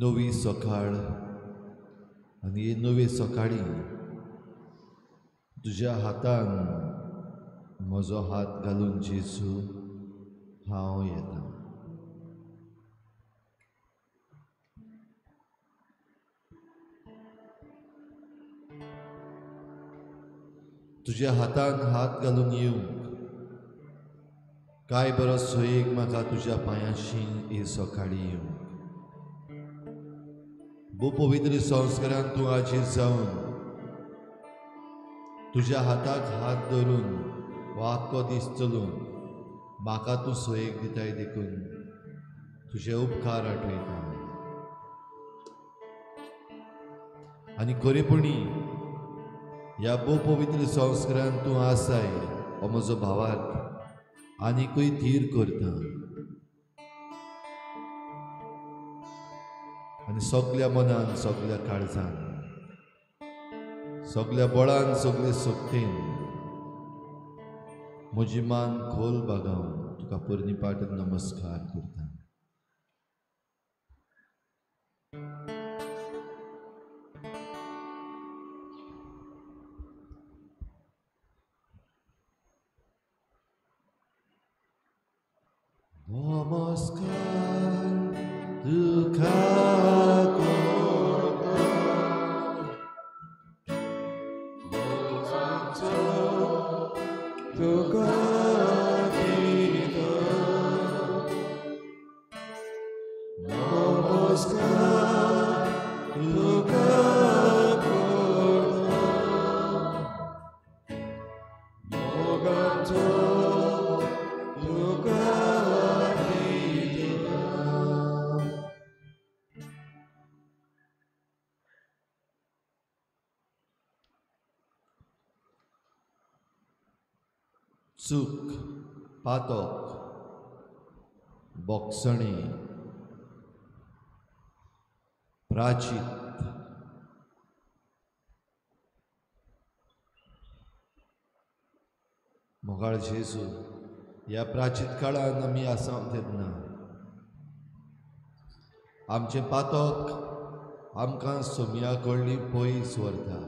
नवी सकाळ आनी हे नवे सकाळी तुज्या हातान म्हजो हात घालून जेजू हांव येता. तुज्या हातान हात घालून येवंक काय बरो सोयेक म्हाका तुज्या पांयांशी हे सकाळी येवंक. भो पवित्र संस्कारान तूं आजीर जावन तुज्या हाताक हात धरून हो आख्खो दीस चलून म्हाका तूं सोयेक दिताय देखून तुजे उपकार आठयता. आनी खरेपणी ह्या भो पवित्र संस्कारान तूं आसाय हो म्हजो भावार्थ आनीकूय धीर करता आनी सगल्या मनान, सगल्या काळजान, सगल्या बळान, सगले शक्तीन म्हजी मान खोल बागावन तुका पोरणी पाठ नमस्कार करता. नमस्कार तुका करता, मोगाचो तुका दिता. नमस्कार तुका करता, मोगाचो तुका. चूक, पातक, बोगसणे, प्राचीत, मोगाळ जेजू, ह्या प्राचीत काळान आमी आसा तेन्ना आमचें पातक आमकां सोमया कडली पयस व्हरता.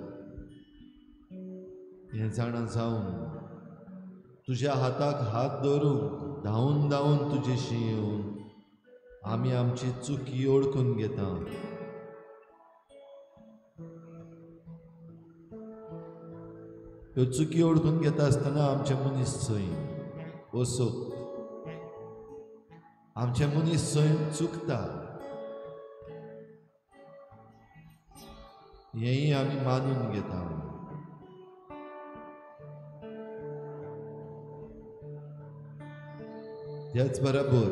हें जाणा जावन तुज्या हाताक हात धरून धांवून धांवून तुजेशी येवन आमी आमची चुकी ओळखून घेता. ह्यो चुकी ओळखून घेता आसतना आमचें मनीस सैम वसोक्त, आमचें मनीस सैम चुकता हेंय आमी मानून घेता. त्याच बरोबर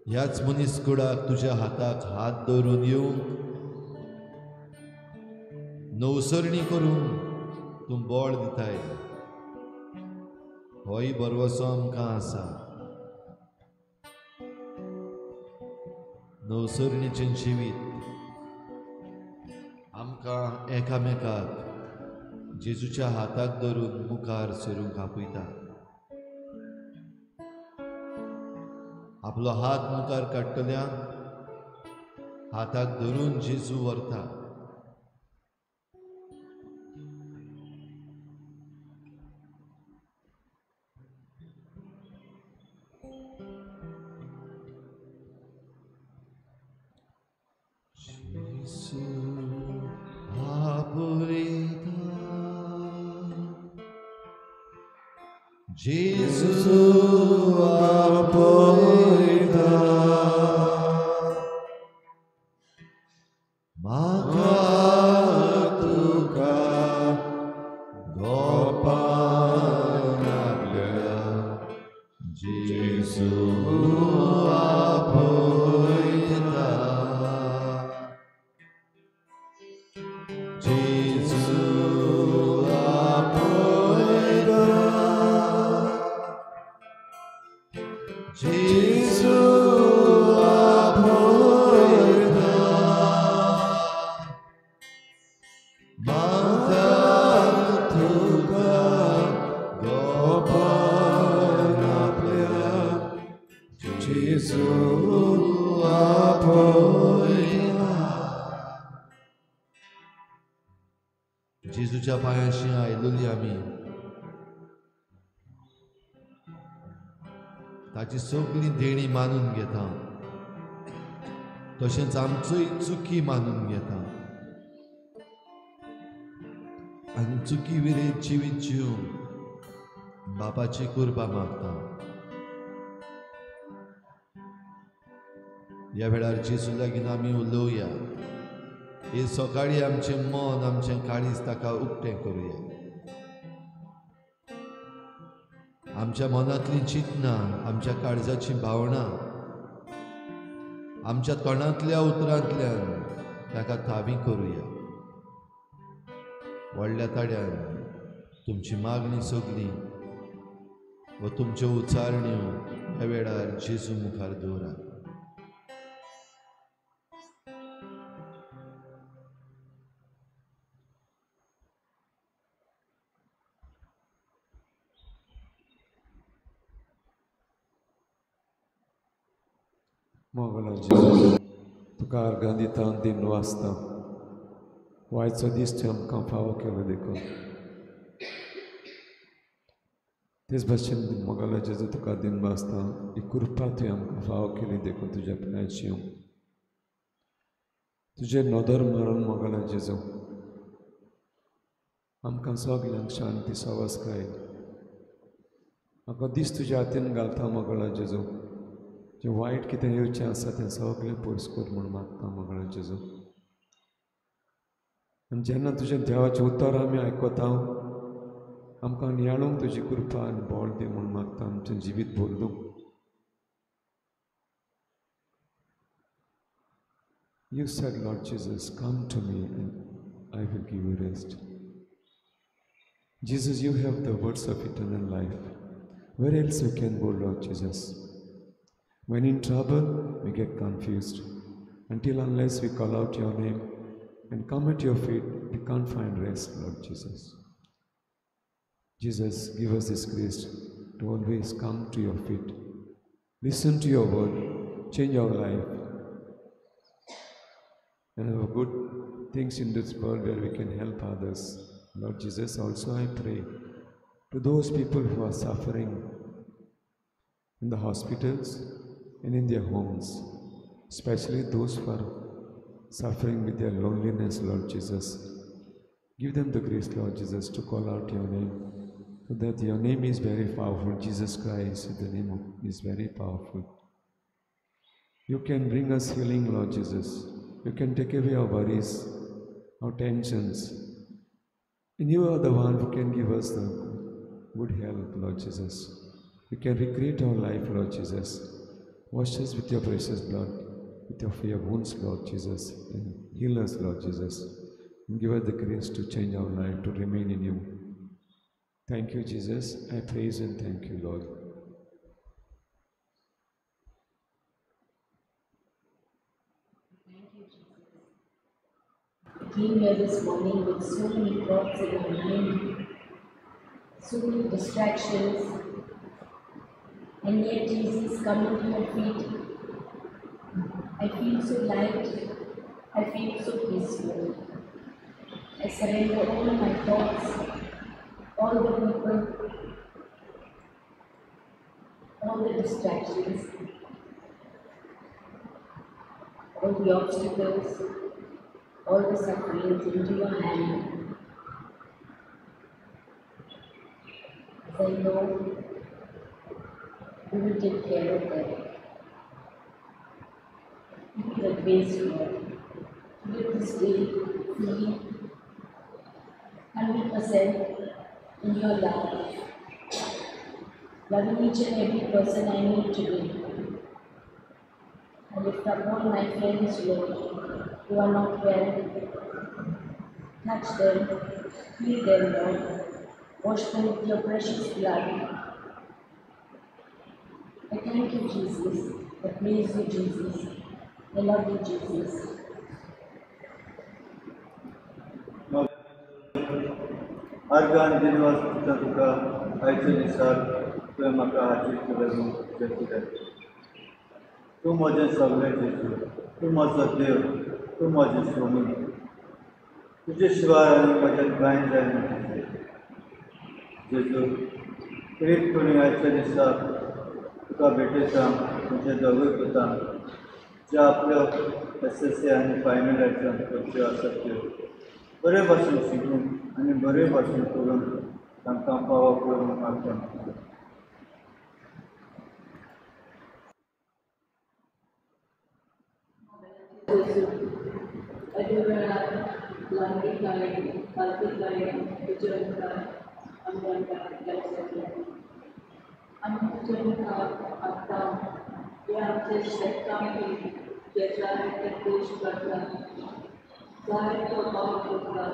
ह्याच मनीस कुडाक तुज्या हाताक हात धरून येवंक नवसरणी करूंक तूं बळ दिताय होय भरवसो आमकां आसा. नवसरणीचें जिवीत आमकां एकामेकाक जेजूच्या हाताक धरून मुखार सरूंक आपयता. आपलो हात मुखार काडटल्यांक हाताक धरून जेजू व्हरता. जेजू आपयता, जेजू आपयता, म्हाका तुका गोपान आपल्या जेजू आपयता, जेजू आपयता, जेजू आपयता, म्हाका तुका गोपान आपल्या जेजू आपयता. जेजूच्या पांयाशी आयलोली आमी ताची सगळी देणी मानून घेता, तशेंच आमचोय चुकी मानून घेता आनी चुकी विरयत जिवीत जिवन बापाची कृपा मागता. ह्या वेळार जेजू लागीं आमी उलोवया. हे सकाळी आमचें मन, आमचें काळीज ताका उक्तें करुया. आमच्या मनांतलीं चिंतनां, आमच्या काळजाचीं भावनां, आमच्या तोंडांतल्या उतरांतल्यान ताका थावी करुया. व्हडल्या ताड्यान तुमची मागणी सगळी व तुमच्यो उच्चारण्यो ह्या वेळार जेजू मुखार दवरात. मोगला जेजू, तुका अर्गां दिता दिन वाचता वायचो दीस तुवें आमकां फावो केलो देखून. तेच भाशेन मोगालो जेजू तुका दिन वाचता ही कृपा तुवें आमकां फावो केली देखून तुज्या पांयाची तुजेर नदर मारून मोगालो जेजू आमकां सगल्यांक शांती सवसकाय. म्हाका दीस तुज्या हातीन घालता मोगालो जेजू, जें वायट कितें येवचें आसा तें सगळें पयस कर म्हूण मागता मोगालो जेजू. आनी जेन्ना तुजें देवाचें उतर आमी आयकता आमकां नियाळूंक तुजी कृपा आनी बळ दी म्हूण मागता. आमचें जिवीत बदलूंक. You said, Lord Jesus, come to me and I will give you rest. Jesus, you have the words of eternal life. Where else we can go, Lord Jesus? When in trouble, we get confused. Until unless we call out your name and come at your feet, we can't find rest, Lord Jesus. Jesus, give us this grace to always come to your feet. Listen to your word, change our life, and have good things in this world where we can help others. Lord Jesus, also I pray to those people who are suffering in the hospitals and in their homes, especially those who are suffering with their loneliness, Lord Jesus. Give them the grace, Lord Jesus, to call out your name, so that your name is very powerful. Jesus Christ, the name is very powerful. You can bring us healing, Lord Jesus. You can take away our worries, our tensions. And you are the one who can give us the good health, Lord Jesus. You can recreate our life, Lord Jesus. Wash us with your precious blood, with your fear wounds, Lord Jesus, and heal us, Lord Jesus. And give us the grace to change our life, to remain in you. Thank you, Jesus. I praise and thank you, Lord. Thank you, Jesus. I came here this morning with so many thoughts in my mind, so many distractions, and yet, Jesus, coming to your feet, I feel so light, I feel so peaceful. I surrender all my thoughts, all the people, all the distractions, all the obstacles, all the sufferings into your hand. As I know, you will take care of them. Give me the grace, Lord, to live this day fully, 100% in your love, loving each and every person I meet today. I lift up all my friends, Lord, who are not well. Touch them, heal them, Lord. Wash them with your precious blood. I thank you, Jesus. I praise you, Jesus. I love you, Jesus. Organ दिनवास दिता तुका आयच्या दिसाक तुवें म्हाका हाजीर केलें म्हूण तुजें कितें. तूं म्हजें सगळें जेजू, तूं म्हजो देव, तूं म्हजें स्वामी. तुजे शिवाय आनी म्हजें कांय जायना जेजू. प्रेरीत करून आयच्या दिसा तुका भेटयता म्हज्या दोगूय पुतांक ज्यो आपल्यो SSC आनी फायनल एग्जाम करच्यो आसात त्यो बरे भाशेन शिकून आनी बरे भाशेन करून तांकां फावो करून मागता. आमी तुज्या मुखार हाडटा हे आमचे शेतकाम जे जाय ते देश करता, जाय तो भाव करता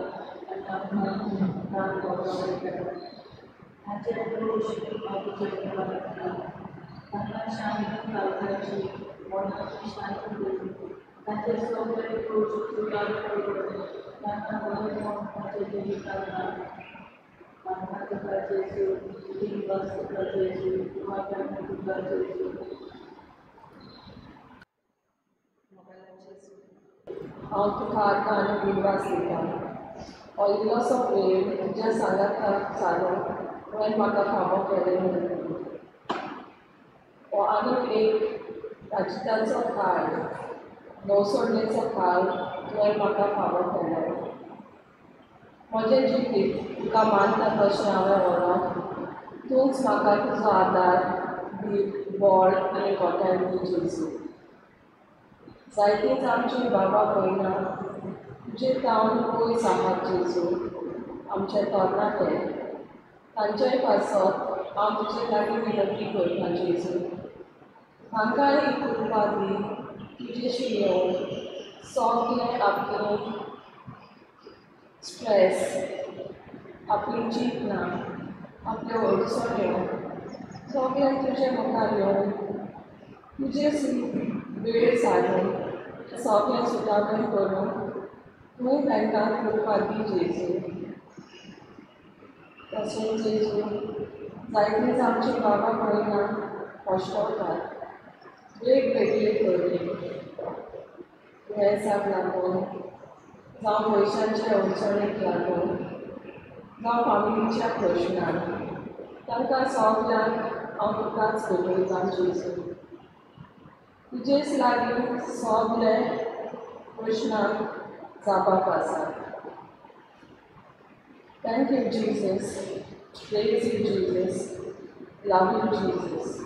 आनी आमकां दान वयता. ताचे दोश हांव तुज्या मुखार हाडटा. तांकां शांत काळजाची, मनाची शांती दी. ताचे सगळे दोश सुदार करून तांकां बरेपण ताच्या जिवितांत घाल. मागता तुका जेजू, लिंगास तुका जेजू, वाटाणा तुका जेजू. हांव तुका आतां आनी विनवास दिता. हो इल्लोसो वेळ तुज्या सांगाताक सारोवन तुवें म्हाका फावो केलें म्हणून. हो आनीक एक राजिताचो काळ, नवसोडणेचो काळ तुवें म्हाका फावो केलो. म्हजें जिवीत तुका मानता तशें हांवें व्हरोंक तूंच म्हाका तुजो आदार, धीर, बळ आनी गोठाय दी जेजू. जायतींच आमची बाबा भयणां तुजे तावन पयस आहात जेजू. आमचे तरणाटे तांच्याय पासत हांव तुजे लागीं विनंती करता जेजू. तांकांय ही कृपा दी तुजेशी येवन सगळें आपलें स्ट्रेस, आपली चिंतना, आपल्यो अडचण्यो सगळें तुजे मुखार येवन तुजे वेळ सारून सगळें सुदारण करून तूं तांकां कृपा दी जेजू. तशेंच जेजू जायतींच आमची बाबा भयणां कश्टवतात वेगवेगळे तरेन, दुयेंसाक लागून, जावं पयशांचे अडचणीक लागून, जावं फामिलीच्या प्रश्नान. तांकां सगल्यांक हांव तुकाच भेटयतां जेजू. तुजेच लागीं सगळे प्रश्नांक जाप आसा. Thank you Jesus, praise you Jesus, love you Jesus.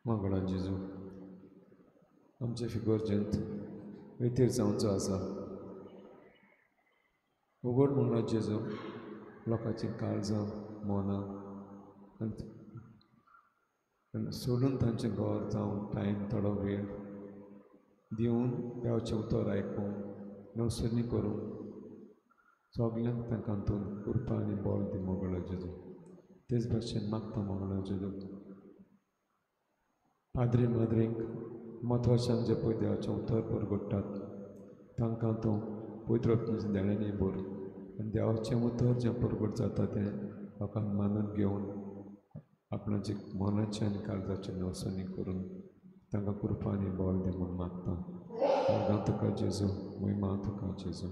Mangala जेजू आमचे फिगोर्जेंत वेतीर जावचो आसा. उगड मंगळा जेजू लोकांची काळजां मनां आनी सोडून तांचें घर जावं टायम थोडो वेळ दिवन देवाचें उतर आयकूंक नवसरणी करूंक सगल्यांक तांकां तूं कृपा आनी बळ दी मंगळा जेजू. तेच भाशेन मागता मंगळा जेजू पाद्री माद्रींक म्हत्वाच्यान जे पळय देवाचें उतर परगट्टात तांकां तूं पवित्र आत्म्याच्या देण्यांनी भर आनी देवाचें उतर जें परगट जाता तें लोकांक मानून घेवन आपणाचे मनाचें आनी काळजाचें नवसणी करून तांकां कृपा आनी बळ दी म्हूण मागता. मोगां तुका जेजू, महिमा तुका जेजू.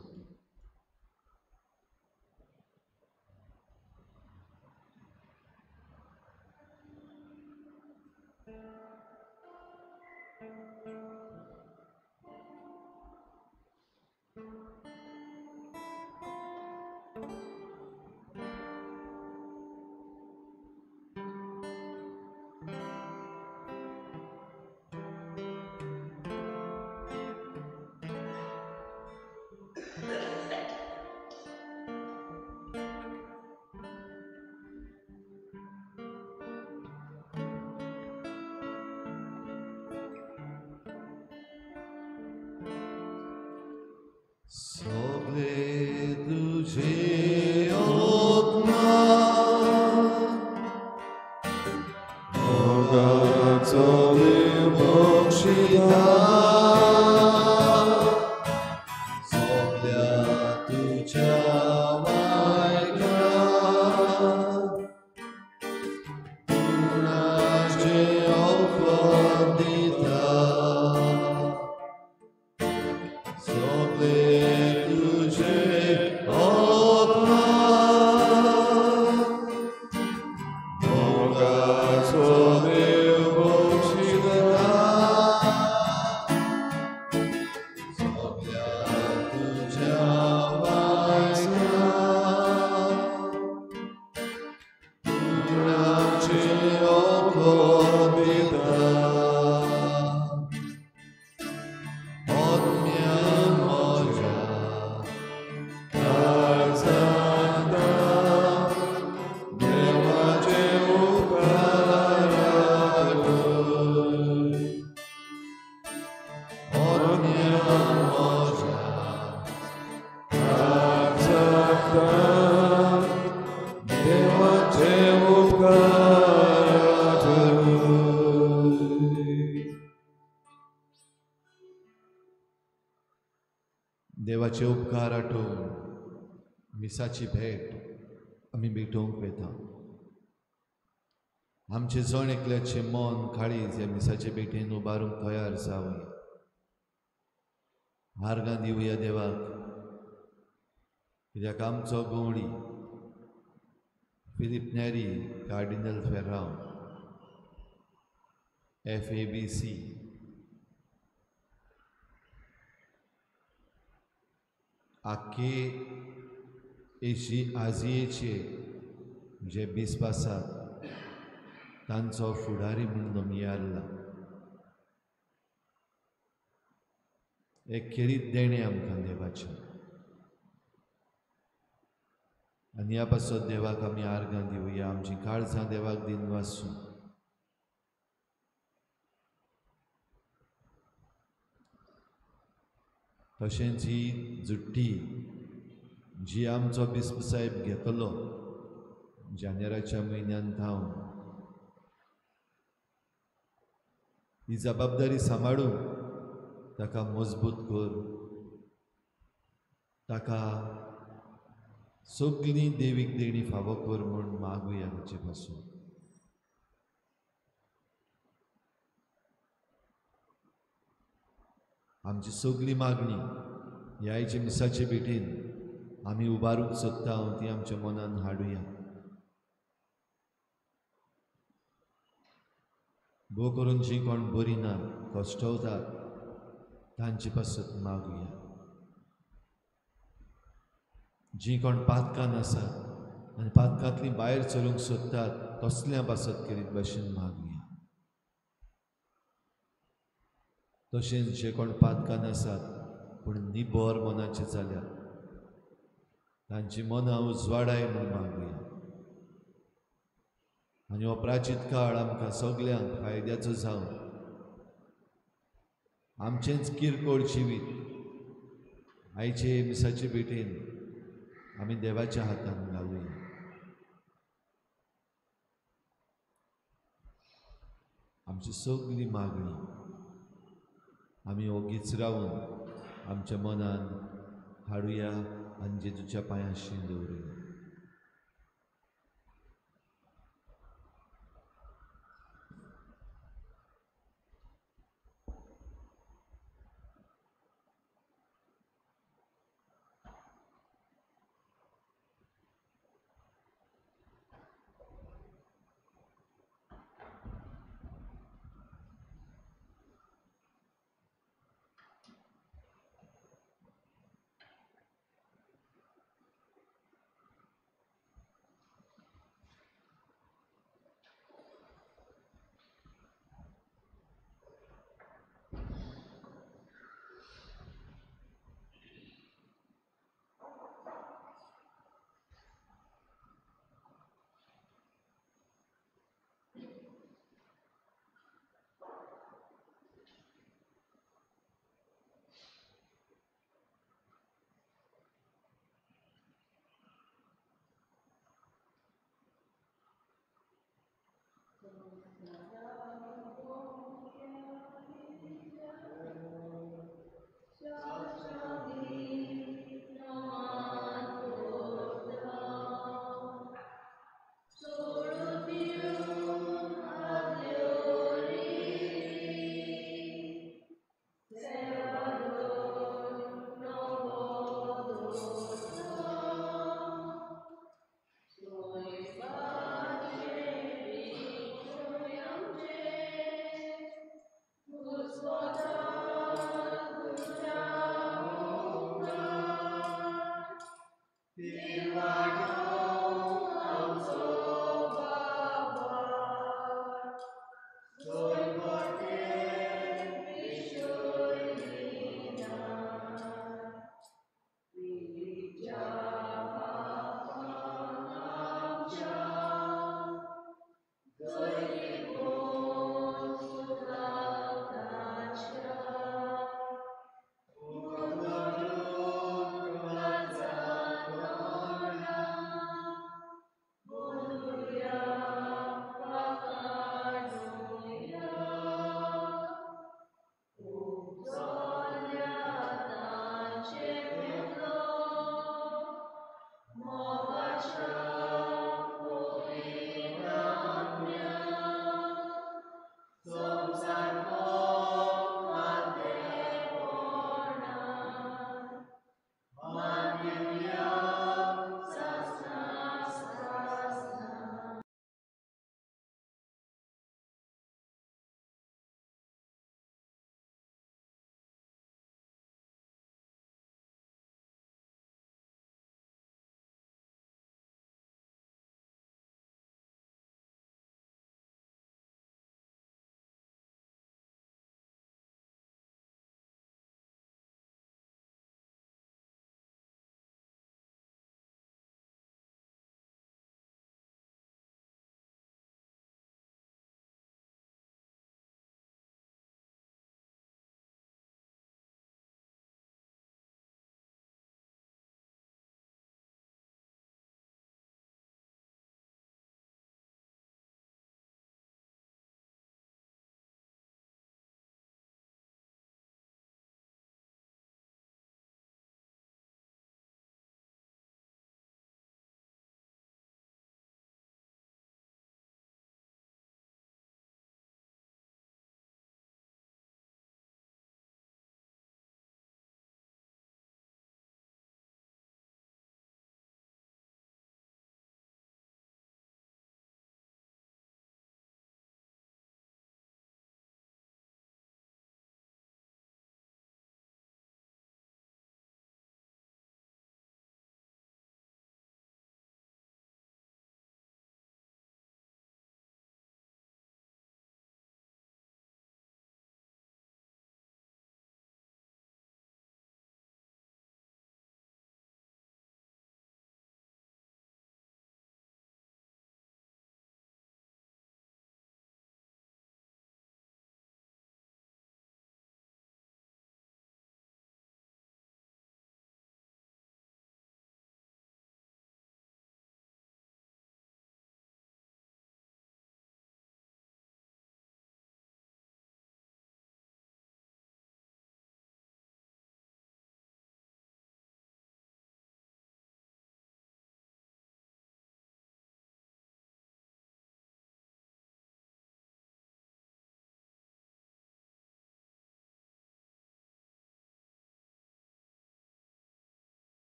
सगळे तुझे उपकार मोगाचो देव बक्षिता सगळ्या तुझ्या वायटा गुणाचे ऑफर दिता सगळे तुझे उपकार मोगाचो देव बक्षिता सगळ्या तुझ्या वायटा गुणाचे ऑफर दिता. देवाचे उपकार आठोवन मिसाची भेट आमी भेटोवंक वेता. आमचें जण एकल्याचें मन काळीज ह्या मिसाचे भेटेन उबारूंक तयार जावया. आर्गां दिवया देवाक, कित्याक आमचो गवळी Filipe Neri cardinal Ferrao FABC आख्खे एशी आजियेचे जे बिस्प आसात तांचो फुडारी म्हूण नोमियारला. एक खेरीत देणें आमकां देवाचें आनी ह्या पासत देवाक आमी आर्गां दिवया. आमचीं काळजां देवाक दिन वासूं. तशेंच ही जुट्टी जी आमचो बिस्प साहेब घेतलो जानेराच्या म्हयन्यान थावन ही जबाबदारी सांबाळून ताका मजबूत कर, ताका सगळीं देवीक देणी फावो कर म्हूण मागुया ताचे पासून. आमची सगळी मागणी ह्या आयचे मिसाचे भेटेन आमी उबारूंक सोदता ती आमच्या मनान हाडुया. भोव करून जीं कोण बरीं ना कश्टवतात तांचे पासत मागुया. जीं कोण पातकान आसात आनी पातकांतलीं भायर सरूंक सोदतात तसल्या पासत खेरीत भाशेन मागुया. तशेंच जे कोण पातकान आसात पूण निबर मनाचे जाल्यात तांची मनां उजवाडाय म्हूण मागुया. आनी हो प्राचीत काळ आमकां सगल्यांक फायद्याचो जावन आमचेंच किरकोळ जिवीत आयचे मिसाचे भेटेन आमी देवाच्या हातान घालुया. आमची सगळी मागणी आमी ओगीच रावन आमच्या मनान हाडुया आनी जेजूच्या पांयांशी दवरुया. Soy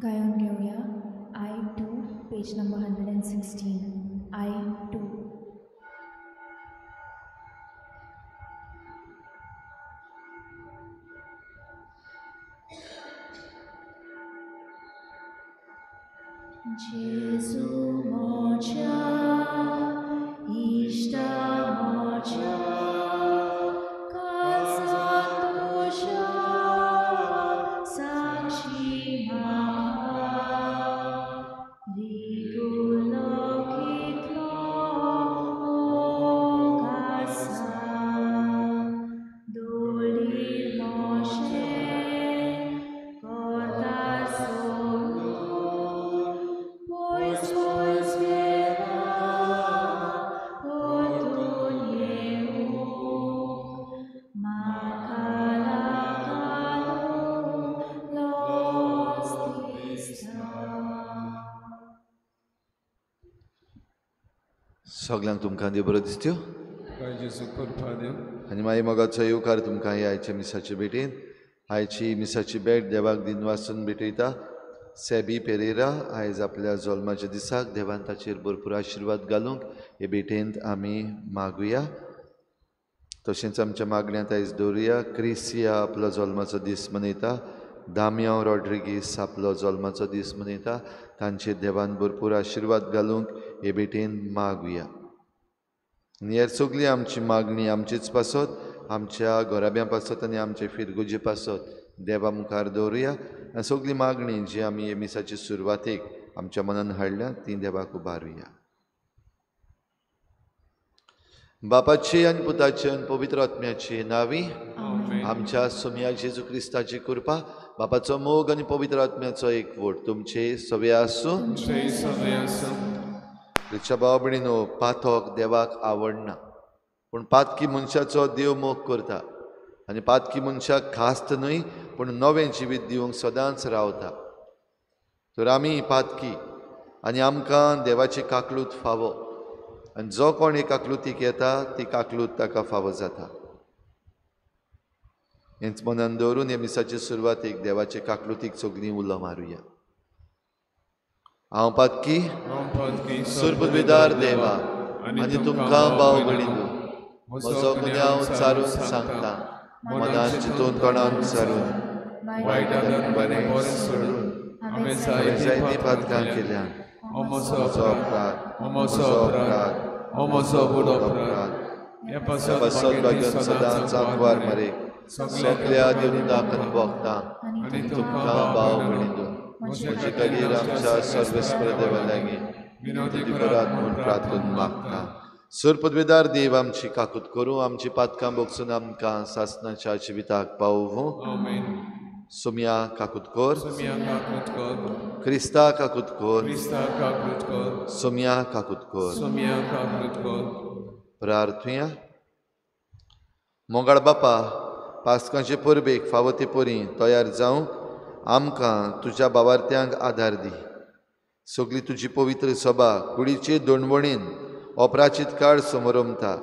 गायन घेवया I 2 page number 116 I 2. Gesù mocia, Ishta mocia, Kazatosha, Sakshi Maha, Rigulokitlo Okasa, Dolir Moshe, Kortasolo, Pois pois vera, Otuneu, Makalakalo, Los Tista. सगल्यांक तुमकां देव बरो दिसत्यो आनी मागीर मोगाचो येवकार तुमकां हे आयच्या मिसाचे भेटेन. आयची मिसाची भेट देवाक दिनवासून भेटयता. सेबी पेरेरा आयज आपल्या जल्माच्या दिसाक देवान ताचेर भरपूर आशिर्वाद घालूंक हे भेटेंत आमी मागुया. तशेंच आमच्या मागण्यांत आयज दवरुया. क्रिसिया आपलो जल्माचो दीस मनयता. दामियांव रॉड्रिगीस आपलो जल्माचो दीस मनयता. तांचेर देवान भरपूर आशिर्वाद घालूंक हे भेटेन मागुया. आनी हेर सगळी आमची मागणी आमचीच पासत, आमच्या घराब्यां पासत आनी आमचे फिरगुजे पासत देवा मुखार दवरुया. आनी सगळी मागणी जी आमी हे मिसाचे सुरवातेक आमच्या मनान हाडल्या ती देवाक उबारुया. बापाची आनी पुताची आनी पवित्र आत्म्याची नावी आमच्या सोमया जेजू क्रिस्ताची कृपा, बापाचो मोग आनी पवित्र आत्म्याचो एकवट तुमचे सगळे आसूं. क्रिस्ता भाव भयणीनो, पातक देवाक आवडना, पूण पातकी मनशाचो देव मोग करता आनी पातकी मनशाक खास्त न्हय पूण नवें जिवीत दिवंक सदांच रावता. तर आमी पातकी आनी आमकां देवाची काकलूत फावो आनी जो कोण हे काकलुतीक येता ती काकलूत ताका फावो जाता. हेंच मनान दवरून हे मिसाचे सुरवातेक देवाचे काकलुतीक सगळीं उलो मारुया. हांव पातकी सुरपविदार देवा आनी तुमकां भाव भयणीनो म्हजो गुन्यांव चारून सांगता. मनान चिंतून तोंडान चारून वायट बरें सोडून हांवें जायतीं पातकां केल्या. म्हजो अपराध, म्हजो अपराध, म्हजो व्हड अपराध. पासत भाग्यान सदांच आंकवार मरे सगल्या दिवंदाक आनी भोगता आनी तुमकां भाव भयणीनो म्हजे खातीर आमच्या सर्वेस्पर देवा लागीं विनंती करात म्हूण प्रार्थून मागता. सुरपदवेदार देव आमची काकूत करूं, आमची पातकां भोगसून आमकां सासनाच्या जिविताक पावोवं. सोमया काकूत कर, क्रिस्ता काकूत कर, सोमया काकूत कर. प्रार्थुया. मोगाळ बापा, पास्कांचे परबेक फावो ते परी तयार जावंक आमकां तुज्या बावार्थ्यांक आदार दी. सगळी तुजी पवित्र सभा कुडीचे दोणवणीन अपराचीत काळ समरमता.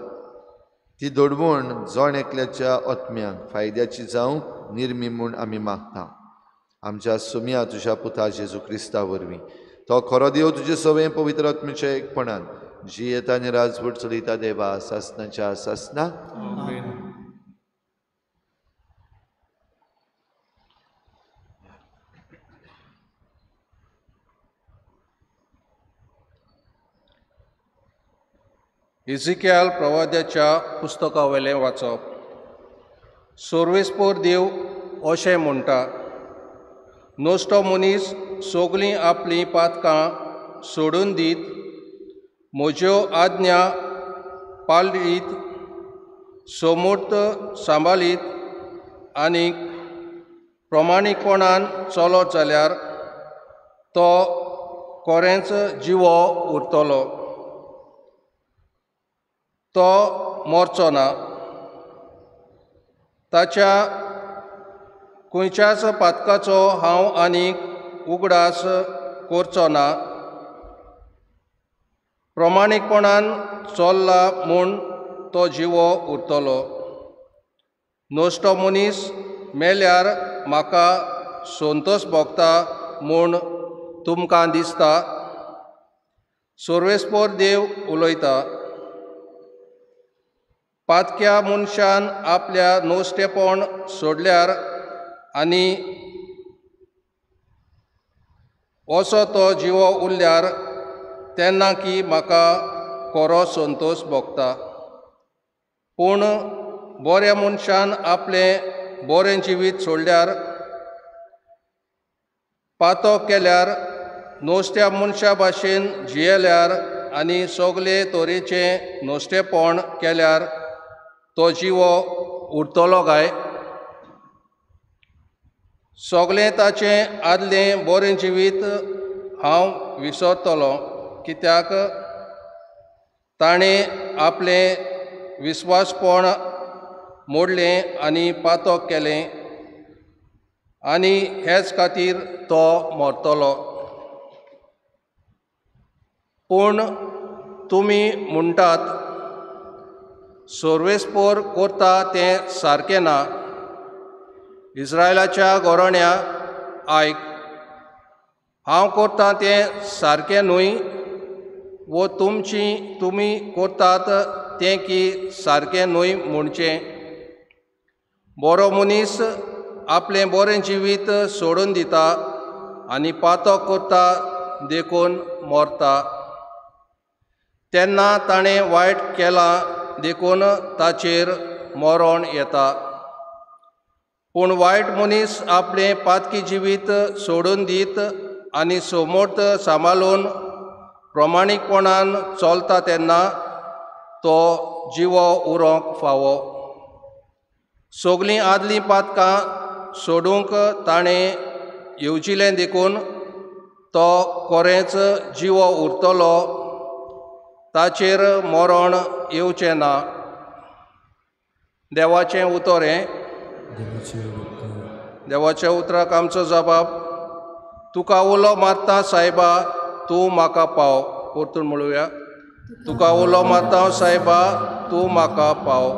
ती दोडवण जण एकल्याच्या आत्म्यांक फायद्याची जावंक निर्मी म्हूण आमी मागता. आमच्या सुमया तुज्या पुता जेजू क्रिस्ता वरवीं तो खरो देव तुजे सवें पवित्र आत्म्याच्या एकपणान जियेता आनी राजवट चलयता देवा सासनाच्या सासना. इझिक्याल प्रवाद्याच्या पुस्तकावयलें वाचप. सोर्वेस्पोर देव अशें म्हणटा, नश्टो मनीस सगलीं आपलीं पातकां सोडून दीत, म्हज्यो आज्ञा पाळीत, समूर्त सांबाळीत आनी प्रमाणीकपणान चलत जाल्यार तो कोरेंच जिवो उरतलो, तो मरचो ना. ताच्या खंयच्याच पातकाचो हांव आनीक उगडास करचो ना. प्रमाणीकपणान चल्ला म्हूण तो जिवो उरतलो. नश्टो मनीस मेल्यार म्हाका संतोश भोगता म्हूण तुमकां दिसता? सर्वेस्पोर देव उलयता. पातक्या मनशान आपल्या नोस्टेपण सोडल्यार आनी असो तो जिवो उरल्यार तेन्ना की म्हाका खरो संतोश भोगता. पूण बऱ्या मनशान आपलें बरें जिवीत सोडल्यार, पातो केल्यार, नोस्त्या मनशा भाशेन जियेल्यार आनी सगळे तरेचें नोस्तेपण केल्यार तो जिवो उरतलो काय? सगळें ताचें आदलें बरें जिवीत हांव विसरतलो, कित्याक ताणें आपलें विस्वासपण मोडलें आनी पातो केलें आनी हेच खातीर तो मरतलो. पूण तुमी म्हणटात, सर्वेस्पोर करता तें सारकें ना. इस्रायलाच्या घराण्या आयक, हांव करता तें सारकें न्हय वो तुमी करतात तें की सारकें न्हय म्हणचें? बरो मनीस आपलें बरें जिवीत सोडून दिता आनी पातो करता देखून मरता. तेन्ना ताणें वायट केलां देखून ताचेर मरण येता. पूण वायट मनीस आपलें पातकी जिवीत सोडून दीत आनी समर्थ सांबाळून प्रमाणीकपणान चलता तेन्ना तो जिवो उरोंक फावो. सगळीं आदलीं पातकां सोडूंक ताणें येवजिलें देखून तो खरेंच जिवो उरतलो, ताचेर मरण येवचें ना. देवाचें उतर हें. देवाच्या उतराक आमचो जबाब. तुका उलो मारता सायबा, तूं म्हाका पाव. परतून म्हणुया, तुका उलो मारता सायबा, तूं म्हाका पाव.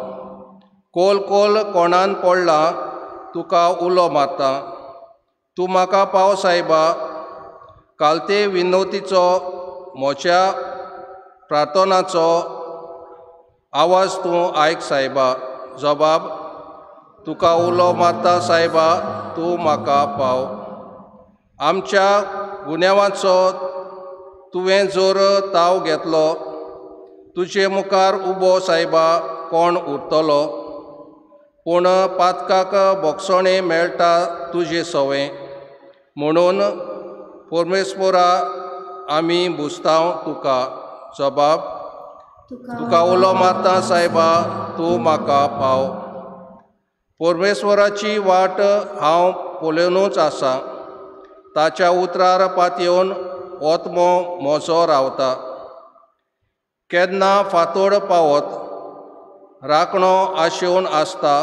कोल कोल कोणान पडला, तुका उलो मारता, तूं म्हाका पाव सायबा. कालते विनवतीचो म्हज्या प्रार्थनाचो आवाज तूं आयक सायबा. जबाब, तुका उलो मारता सायबा, तूं म्हाका पाव. आमच्या गुन्यांवाचो तुवें जोर ताव घेतलो, तुजे मुखार उबो सायबा कोण उरतलो? पूण पातकाक भोगसणें मेळटा तुजे सवें, म्हणून परमेश्वरा आमी बुस्तांव तुका. जबाब, तुका उलो मारता सायबा, तूं म्हाका पाव. परमेश्वराची वाट हांव पळोवनूच आसा, ताच्या उतरार पातयेवन ओत्मो म्हजो रावता. केन्ना फांतोड पावत राखणो आशेवन आसता,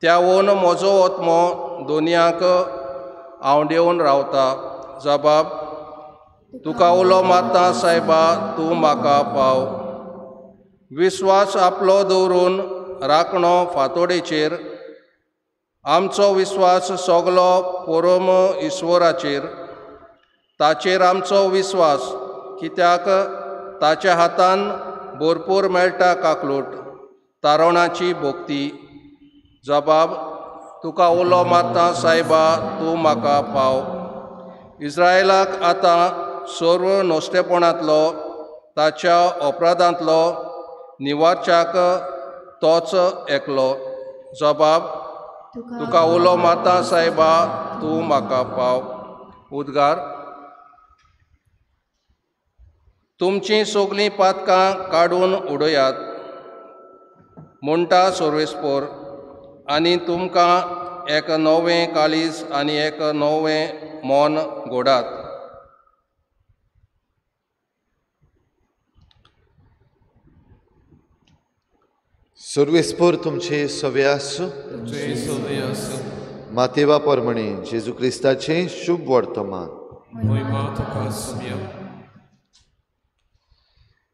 त्यावून म्हजो ओत्मो दोनयांक आंवडेवन रावता. जबाब, तुका उलो मारता सायबा, तूं म्हाका पाव. विस्वास आपलो दवरून राखणो फांतोडेचेर, आमचो विस्वास सगलो परम ईश्वराचेर. ताचेर आमचो विस्वास, कित्याक ताच्या हातान भरपूर मेळटा काकलूट, तारवणाची भोक्ती. जबाब, तुका उलो मारता सायबा, तूं म्हाका पाव. इस्रायलाक आतां सर्व नोस्तेपणांतलो ताच्या अपराधांतलो निवारच्याक तोच एकलो. जबाब, तुका उलो मारता सायबा, तूं म्हाका पाव. उद्गार, तुमचीं सगळीं पातकां काडून उडयात म्हणटा सर्वेस्पोर, आनी तुमकां एक नवें काळीज आनी एक नवें मन घोडात. सर्वेस्पोर तुमचे सवे आसूं. मातेवा परमणे जेजू क्रिस्ताचें शुभ वर्तमान.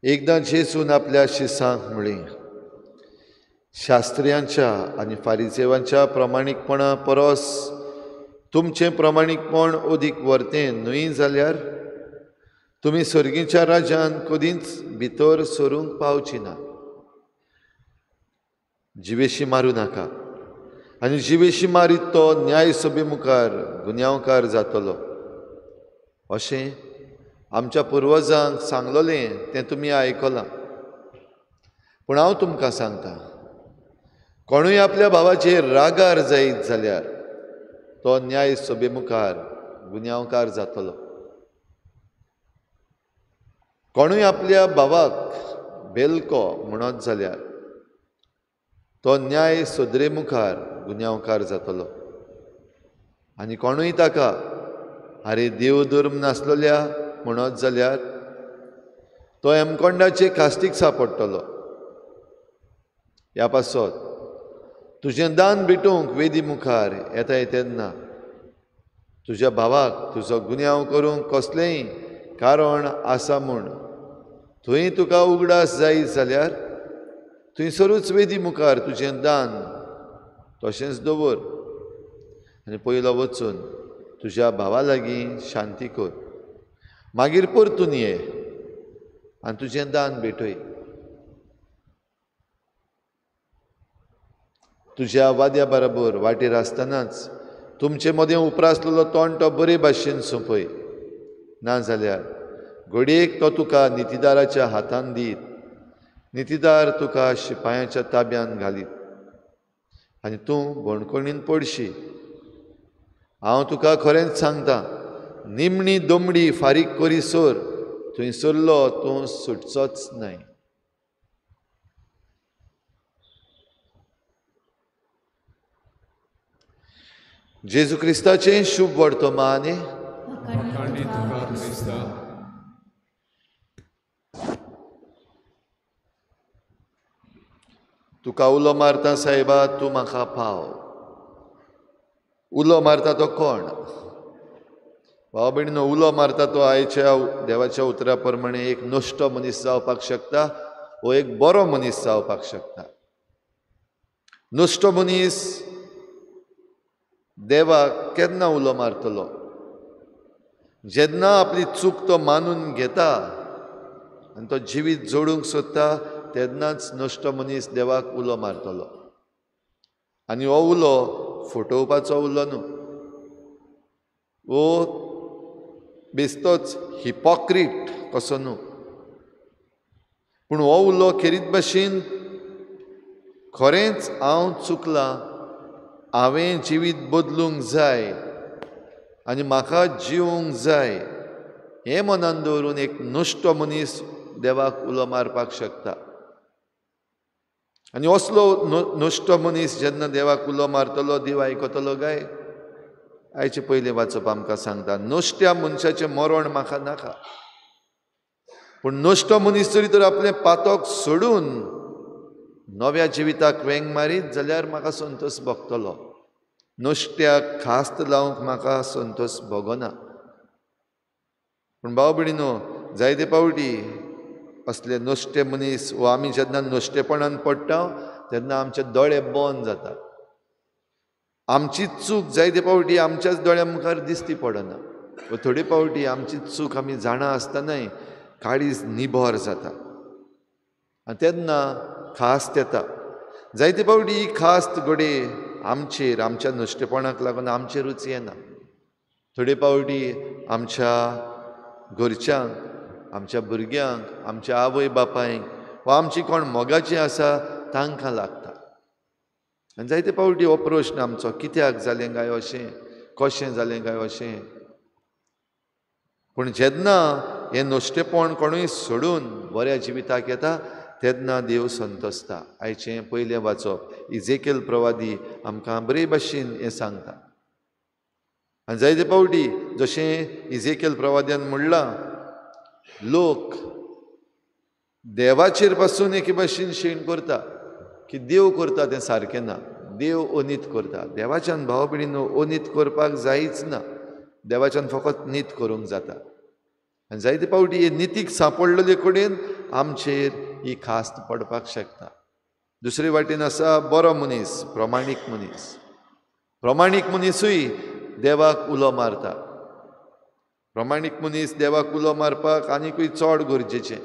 एकदां जेजून आपल्या शिसांक म्हळें, शास्त्रियांच्या आनी फारिजेवांच्या प्रमाणीकपणा परस तुमचें प्रमाणीकपण अदीक वर्तें न्हय जाल्यार तुमी सर्गीच्या राज्यान कदींच भितर सरूंक पावची ना. जिवेशी मारूं नाका आनी जिवेशी मारीत तो न्याय सभे मुखार गुन्यांवकार जातलो. अशें आमच्या पुर्वजांक सांगलोलें तें तुमी आयकलां. पूण हांव तुमकां सांगता, कोणूय आपल्या भावाचेर रागार जायत जाल्यार तो न्याय सभे मुखार गुन्यांवकार जातलो. कोणूय आपल्या भावाक बेलको म्हणत जाल्यार तो न्याय सदरे मुखार गुन्यांवकार जातलो. आनी कोणूय ताका आरे देव धर्म नासलोल्या म्हणत जाल्यार तो हेमकोंडाचे खास्तीक सापडटलो. ह्या पासत तुजें दान भेटोवंक वेदी मुखार येताय तेन्ना तुज्या भावाक तुजो गुन्यांव करूंक कसलेंय कारण आसा म्हूण थंय तुका उगडास जायत जाल्यार थंयसरूच वेदी मुखार तुजें दान तशेंच दवर आनी पयलो वचून तुज्या भावा लागीं शांती कर, मागीर परतून ये आनी तुजें दान भेटय. तुज्या वाद्या बरोबर वाटेर आसतनाच तुमचे मदें उप्रासलेलो तोंड तो बरे भाशेन सोंपय, ना जाल्यार घडयेक तो तुका नितीदाराच्या हातान दीत, नितीदार तुका शिपायांच्या ताब्यान घालीत आनी तूं बणकणीन पडशी. हांव तुका खरेंच सांगता, निमणी दमडी फारीक करीसर थंयसरलो तूं सुटचोच न्हय. जेजू क्रिस्ताचें शुभ वर्तमान. तुका उलो मारता सायबा, तूं म्हाका पाव. उलो मारता तो कोण? भाव भयणीनो, उलो मारता तो आयच्या देवाच्या उतरा प्रमाणे एक नश्टो मनीस जावपाक शकता वो एक बरो मनीस जावपाक शकता. नश्टो मनीस देवाक केन्ना उलो मारतलो? जेन्ना आपली चूक तो मानून घेता आनी तो जिवीत जोडूंक सोदता तेन्नाच नश्टो मनीस देवाक उलो मारतलो. आनी हो उलो फटोवपाचो उलो न्हू, हो बेस्तोच हिपोक्रीट कसो न्हू, पूण हो उलो खेरीत भाशेन खरेंच हांव चुकलां, हांवें जिवीत बदलूंक जाय आनी म्हाका जिवूंक जाय हें मनान दवरून एक नश्टो मनीस देवाक उलो मारपाक शकता. आनी असलो नश्टो मनीस जेन्ना देवाक उलो मारतलो, देव आयकतलो काय? आयचें पयलें वाचप आमकां सांगता, नश्ट्या मनशाचें मरण म्हाका नाका. पूण नश्टो मनीस जरी तर आपलें पातक सोडून नव्या जिविताक वेंग मारीत जाल्यार म्हाका संतोष भोगतलो. नश्ट्याक खास्त लावंक म्हाका संतोष भोगना. पूण भाव भयणीनो, जायते पावटी असले नश्टे मनीस वो आमी जेन्ना नश्टेपणान पडटा तेन्ना आमचे दोळे बंद जातात. आमची चूक जायते पावटी आमच्याच दोळ्या मुखार दिसती पडना, वो थोडे पावटी आमची चूक आमी जाणा आसतनाय काळीज निबर जाता आनी तेन्ना खास्त येता. जायते पावटी ही खास्त घडये आमचेर, आमच्या नश्टेपणाक लागून आमचेरूच येना. थोडे पावटी आमच्या घरच्यांक, आमच्या भुरग्यांक, आमच्या आवय बापायक वा आमची कोण मोगाची आसा तांकां लागता. आनी जायते पावटी हो प्रश्न आमचो, कित्याक जालें काय अशें, कशें जालें काय अशें? पूण जेन्ना हें नश्टेपण कोणूय सोडून बऱ्या जिविताक येता तेन्ना देव संतोसता. आयचें पयलें वाचप इजेकेल प्रवादी आमकां बरे भाशेन हें सांगता. आनी जायते पावटी जशें इजेकेल प्रवाद्यान म्हणलां, लोक देवाचेर पासून एके भाशेन शेण करता की देव करता तें सारकें ना, देव अनीत करता. देवाच्यान भाव भयणीनो अनीत करपाक जायच ना, देवाच्यान फकत नीत करूंक जाता. आनी जायते पावटी हे नितीक सांपडलेले कडेन आमचेर ही खास्त पडपाक शकता. दुसरे वाटेन आसा बरो मनीस, प्रमाणीक मनीस. प्रमाणीक मनीसूय देवाक उलो मारता. प्रमाणीक मनीस देवाक उलो मारपाक आनीकूय चड गरजेचें,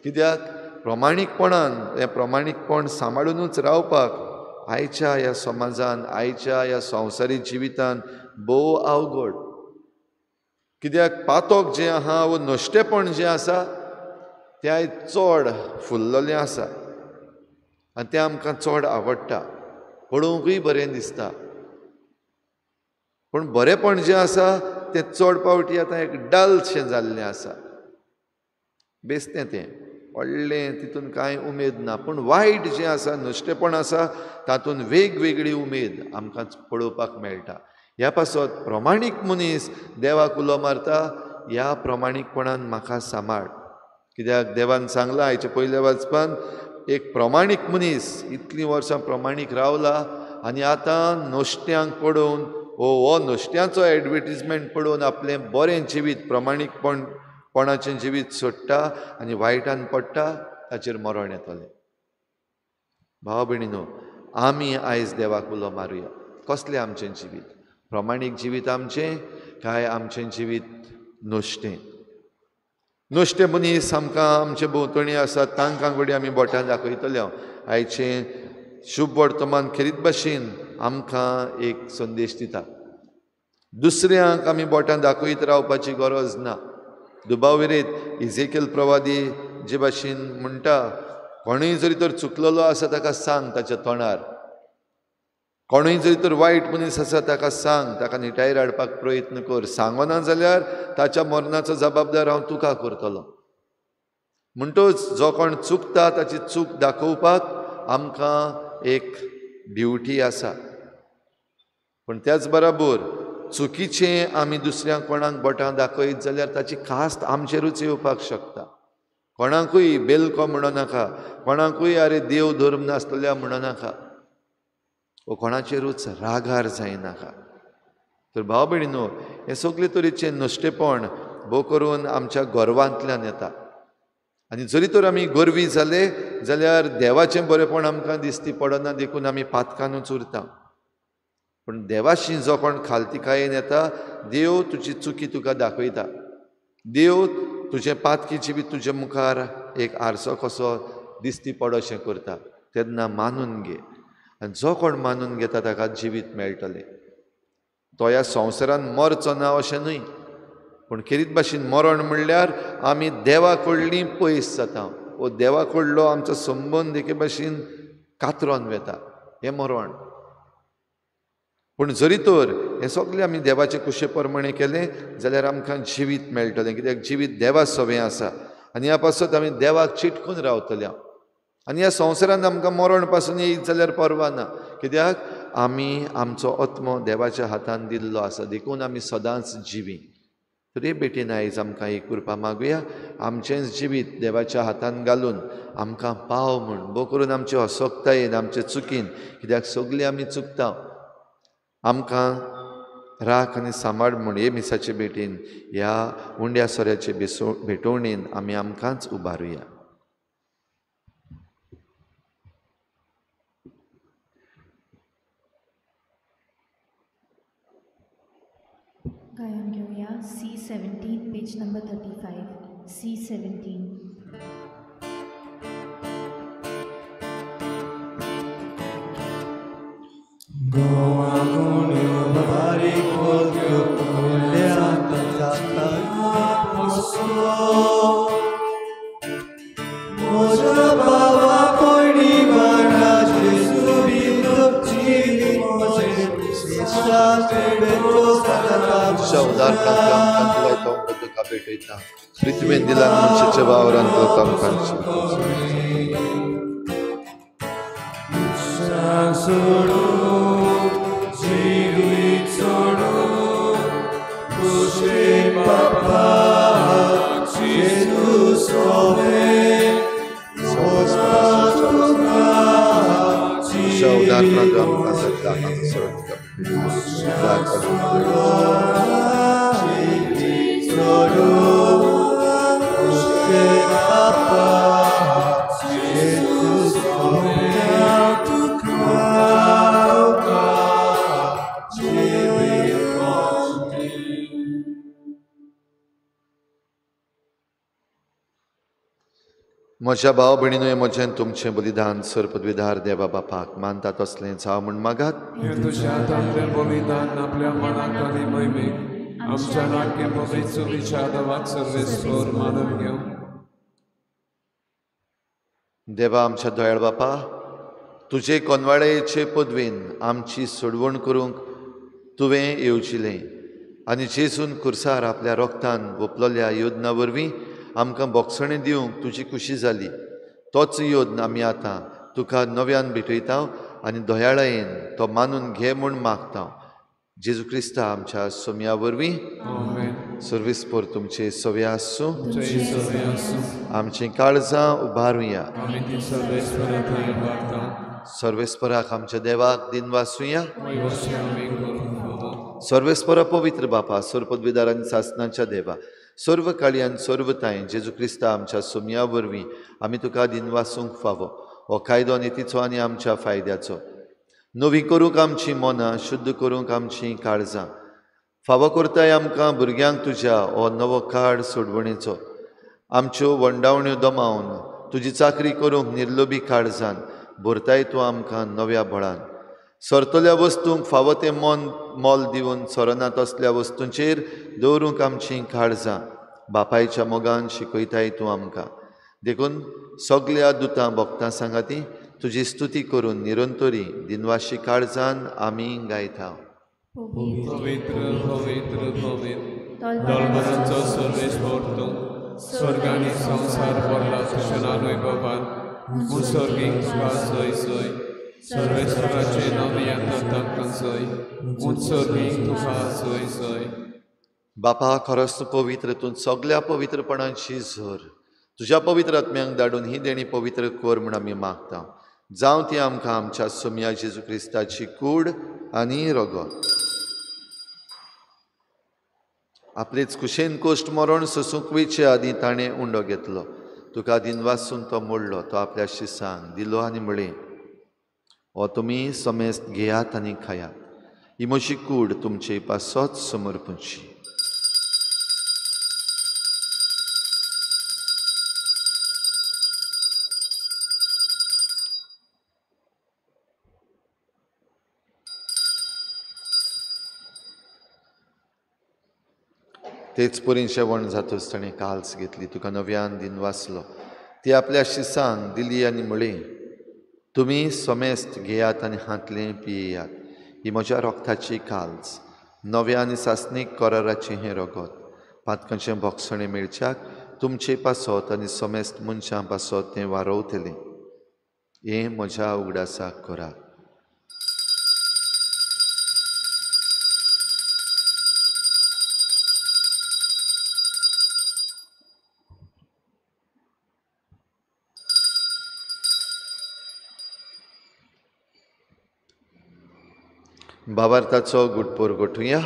कित्याक प्रमाणीकपणान हें प्रमाणीकपण सांबाळुनूच रावपाक आयच्या ह्या समाजान, आयच्या ह्या संवसारीक जिवितान भोव अवघड. कित्याक पातोक जें आहा वो नश्टेपण जें आसा तें आयज चड फुल्ललें आसा आनी तें आमकां चड आवडटा, पळोवंकूय बरें दिसता. पूण बरेंपण जें आसा तें चड पावटी आतां एक डलशें जाल्लें आसा, बेसतें तें व्हडलें, तितून कांय उमेद ना. पूण वायट जें आसा, नश्टेपण आसा, तातूंत वेगवेगळी उमेद आमकां पळोवपाक मेळटा. ह्या पासत प्रमाणीक मनीस देवाक उलो मारता, ह्या प्रमाणीकपणान म्हाका सांबाळ. कित्याक देवान सांगलां आयच्या पयल्या वाचपान, एक प्रमाणीक मनीस इतलीं वर्सां प्रमाणीक रावला आनी आतां नश्ट्यांक पळोवन वो नश्ट्यांचो एडवर्टीजमेंट पळोवन आपलें बरें जिवीत, प्रमाणीकपण पणाचें जिवीत सोडटा आनी वायटान पडटा, ताचेर मरण येतलें. भाव भयणीनो, आमी आयज देवाक उलो मारुया. कसलें आमचें जिवीत? प्रमाणीक जिवीत आमचें काय आमचें जिवीत नश्टें? नश्टे मनीस आमकां आमचे भोंवतणी आसात, तांकां घडये आमी बोटां दाखयतले. आयचें शुभ वर्तमान खेरीत भाशेन आमकां एक संदेश दिता, दुसऱ्यांक आमी बोटां दाखयत रावपाची गरज ना. दुबाव विरेत इजेकेल प्रवादी जे भाशेन म्हणटा, कोणूय जरी तर चुकलेलो आसा ताका सांग ताच्या तोंडार, कोणूय जरी तर वायट मनीस आसा ताका सांग, ताका निटायेर हाडपाक प्रयत्न कर. सांगना जाल्यार ताच्या मरणाचो जबाबदार हांव तुका करतलो. म्हणटच जो कोण चुकता ताची चूक दाखोवपाक आमकां एक ड्युटी आसा. पूण त्याच बराबर चुकीचें आमी दुसऱ्यांक कोणाक बोटां दाखयत जाल्यार ताची खास्त आमचेरूच येवपाक शकता. कोणाकूय बेलको म्हणो नाका, कोणाकूय आरे देव धर्म नासतल्या म्हणो नाका, वो कोणाचेरूच रागार जायनाका. तर भाव भयणीनो, हें सगळे तरेचें नश्टेपण भोव करून आमच्या गर्वांतल्यान येता. आनी जरी तर आमी गर्वी जाले जाल्यार देवाचें बरेंपण आमकां दिसती पडना, देखून आमी पातकानूच उरता. पूण देवाशी जो कोण खालतिकायेन येता, देव तुजी चुकी तुका दाखयता, देव तुजें पातकी जिवीत तुजे मुखार एक आरसो कसो दिसती पडशें करता. तेन्ना मानून घे, आनी जो कोण मानून घेता ताका जिवीत मेळटलें. तो ह्या संवसारान मरचो ना अशें न्हय, पूण खेरीत भाशेन मरण म्हणल्यार आमी देवा कडलीं पयस जाता, वो देवा कडलो आमचो संबंद एके भाशेन कातरोन वेता, हें मरण. पूण जरी तर हें सगळें आमी देवाचे कुशे प्रमाणें केलें जाल्यार आमकां जिवीत मेळटलें, कित्याक जिवीत देवा सवें आसा. आनी ह्या पासत आमी देवाक चिटकून रावतले. आनी ह्या संवसारांत आमकां मरण पासून येयत जाल्यार पर्वा ना, कित्याक आमी आमचो आत्मो देवाच्या हातान दिल्लो आसा, देखून आमी सदांच जिवी. तर हे भेटीन आयज आमकां एक कृपा मागुया, आमचेंच जिवीत देवाच्या हातान घालून आमकां पाव म्हूण, भोव करून आमचे असक्तायेन, आमचे चुकीन, कित्याक सगळीं आमी चुकता, आमकां राख आनी सांबाळ म्हूण हे मिसाचे भेटीन, ह्या उंड्या सोऱ्याचे भेटवणेन आमी आमकांच उबारुया. गायन घेऊया C17 page number 35. C17. Goa गुण्यो बारीक पोत्यो म्हज्या बाबा कोणी बाणा जेजू तुका भेटयता, पृथ्वीन दिला मनशाच्या वावरान तो आमकां म्हज्या भाव भयणीनो, म्हजें तुमचें बलिदान सर्वपदवीधार देवा बापाक मानता तसलें जावं म्हूण मागात। हें तुज्या हातांतलें बलिदान आपल्या मनाक आनी महिमेक आमच्या नाक्य पवित्र विचाराक सर्वेस्पर मानून घेवं। देवा आमच्या दयाळ बापा, तुजे कोनवाळेचे पदवेन आमची सोडवण करूंक तुवें येवजिलें आनी जेजून खुर्सार आपल्या रोगतान वोपलोल्या योजना वरवीं आमकां बोगसणें दिवंक तुजी खुशी जाली। तोच योजना आमी आतां तुका नव्यान भेटयता आनी दयाळायेन तो मानून घे म्हूण मागता। जेजू क्रिस्ता आमच्या सोम्या वरवीं। सर्वेस्पर तुमचे सवे आसूं। आमचीं काळजां उबारुया। सर्वेस्पराक आमच्या देवाक दिनवासुया। सर्वेस्परा पवित्र बापा, सर्वपदवीधार आनी सासनाच्या देवा, सर्व काळयान सर्वताय जेजू क्रिस्ता आमच्या सोम्या वरवीं आमी तुका दिनवासूंक फावो। हो कायदो नितीचो आनी आमच्या फायद्याचो। नवी करूंक आमचीं मनां, शुद्ध करूंक आमचीं काळजां। फावो करताय आमकां भुरग्यांक तुज्या हो नवो काळ सोडवणेचो। आमच्यो वंडावण्यो दमावन तुजी चाकरी करूंक निर्लोभी काळजान भरताय तूं आमकां नव्या बळान। सरतल्या वस्तूंक फावो तें मन मोल दिवन सरना तसल्या वस्तूंचेर दवरूंक आमचीं काळजां बापायच्या मोगान शिकयताय तूं आमकां। देखून सगल्या दुतां भक्तां सांगाती तुजी स्तुती करून निरंतरी दिनवाशी काळजान आमी गायता। पवित्र पवित्र पवित्र दळबरांचो सर्वेस्पर तूं, स्वर्गांनी संवसार भरला तुज्या नांवान बाबान, मुसर्गीक तुका जय जय। सर्वेस्पराचें नांव येता तांकां जय, मुसर्गीक तुका जय जय। बापा, खरोच तूं पवित्र, तूं सगल्या पवित्रपणाची झर। तुज्या पवित्र आत्म्यांक धाडून ही देणी पवित्र कर म्हूण आमी मागता। जावं ती आमकां आमच्या सोम्या जेजू क्रिस्ताची कूड आनी रगत। आपलेच कुशेन कोश्ट मरण सोसूंक वयचे आदीं ताणें उंडो घेतलो। तुका दिनवासून तो मोडलो, तो आपल्या शिसांक दिलो आनी म्हळें, हो तुमी समेस्त घेयात आनी खायात, ही म्हजी कूड तुमचे पासत समर्पूची। तेच परीन शेवण जातच ताणें काल्स घेतली, तुका नव्यान दिनवासलो, ती आपल्या शिसांक दिली आनी म्हळें, तुमी समेस्त घेयात आनी हांतलें पियेयात, ही म्हज्या रोगताची काल्स, नव्या आनी सासणीक कराराचें हें रगत। पातकांचें भोगसणें मेळच्याक तुमचे पासत आनी समेस्त मनशां पासत तें वारोवतलें। हें म्हज्या उगडासाक करात। बाबार्थाचो गुटपोर गोठुया।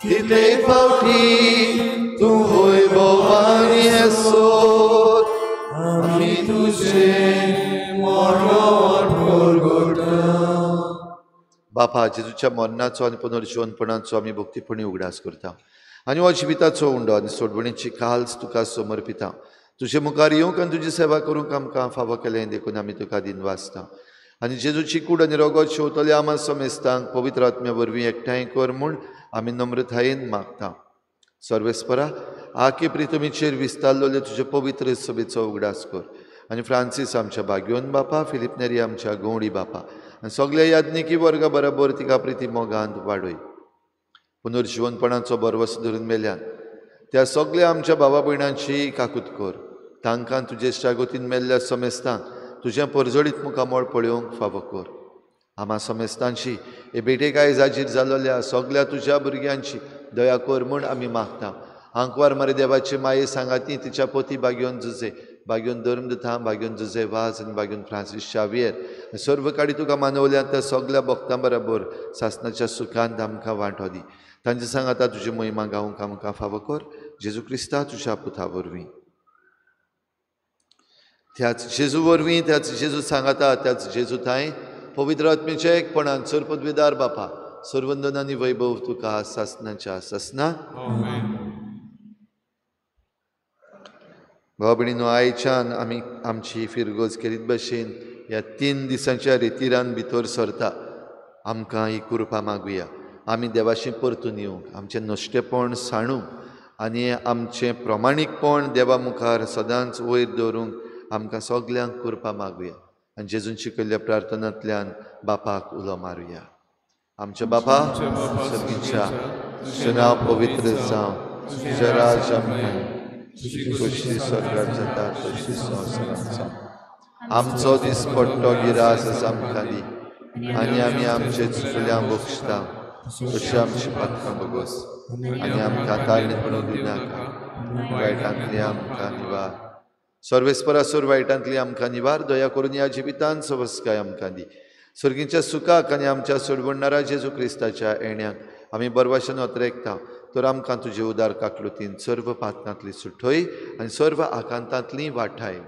तितले फावटी तूं वैभवान येसोत, आमी तुजें मरण परगटा। बापा, जेजूच्या मरणाचो आनी पुनर्जिवनपणाचो आमी भक्तीपणी उगडास करता आनी हो जिविताचो उंडो आनी सोडवणीची काल्स तुका समर्पिता। तुजे मुखार येवंक आनी तुजी सेवा करूंक आमकां फावो केलें देखून आमी तुका दिनवासता। आनी जेजूची कूड आनी रगत शेवतले आमा समेस्तांक पवित्र आत्म्या वरवीं एकठांय कर म्हूण आमी नम्रतायेन मागता। सर्वेस्परा, आके प्रितमीचेर विस्तारलेले तुजे पवित्र सभेचो उगडास कर आनी फ्रांसीस आमच्या भाग्योन बापा, फिलीप नेरी आमच्या गवडी बापा आनी सगल्या याज्ञिकी वर्गा बराबर तिका प्रिती मोगांत वाडय। पुनर्जिवनपणाचो भरवस धरून मेल्यान त्या सगल्या आमच्या भावा भयणांची काकूत कर। तांकां तुजे शागोतीन मेल्ल्या समेस्तांक तुजें परजळीत मुखामळ पळोवंक फावो कर। आमा समेस्तांची हे भेटेक आयज हाजीर जालोल्या सगल्या तुज्या भुरग्यांची दया कर म्हूण आमी मागता। आंकवार मारी देवाची माये सांगाती तिच्या पोती बागयोन जुजे, बागयोन धर्मदुता, बागयोन जुजे वाज आनी बागयोन फ्रांसीस शावियर सर्व काडी तुका मानवल्या त्या सगल्या भक्तां बराबर सासनाच्या सुखांत आमकां वांटो दी। तांचे सांगाता तुजी महिमा गावंक आमकां फावो कर। जेजू क्रिस्ता तुज्या पुता वरवीं। त्याच जेजू वरवीं, त्याच जेजू सांगाता, त्याच जेजू थांय पवित्र आत्म्याच्या एकपणान सर्वपदवीदार बापा, सर्वंदन आनी वैभव तुका सासनाच्या सासना. भाव भयणीनो, आयच्यान आमी आमची फिरगोज केरीत भशेन ह्या 3 दिसांच्या रेतिरान भितर सरता. आमकां ही कृपा मागुया, आमी देवाशी परतून येवंक, आमचें नश्टेपण सांडूंक आनी आमचें प्रमाणीकपण देवा मुखार सदांच वयर दवरूंक आमकां सगल्यांक कृपा मागुया आनी जेजून शिकयल्ल्या प्रार्थनांतल्यान बापाक उलो मारुया. आमच्या बापा सर्गीच्या, तुजें नांव पवित्र जावं, तुजें राज आमकां, तुजी खोशी स्वर्गात जाता तशी संवसारांत जावं. आमचो दिसपट्टो गिरास आमकां दी आनी आमी आमचे चुकल्या बक्षता तशी आमची पातकां बगोस आनी आमकां ताळणीत पडूंक दिनाका, वायटांतली आमकां निवार. सर्वेस्परासूर वायटांतली आमकां निवार, दया करून ह्या जिवितान सवस्काय आमकां दी. सर्गीच्या सुखाक आनी आमच्या सोडवणणारा जेजू क्रिस्ताच्या येण्याक आमी बरवाशन अत्रेकता, तर आमकां तुजे उदार काकलुतीन सर्व पातकांतली सुठय आनी सर्व आकांतांतली वाठाय.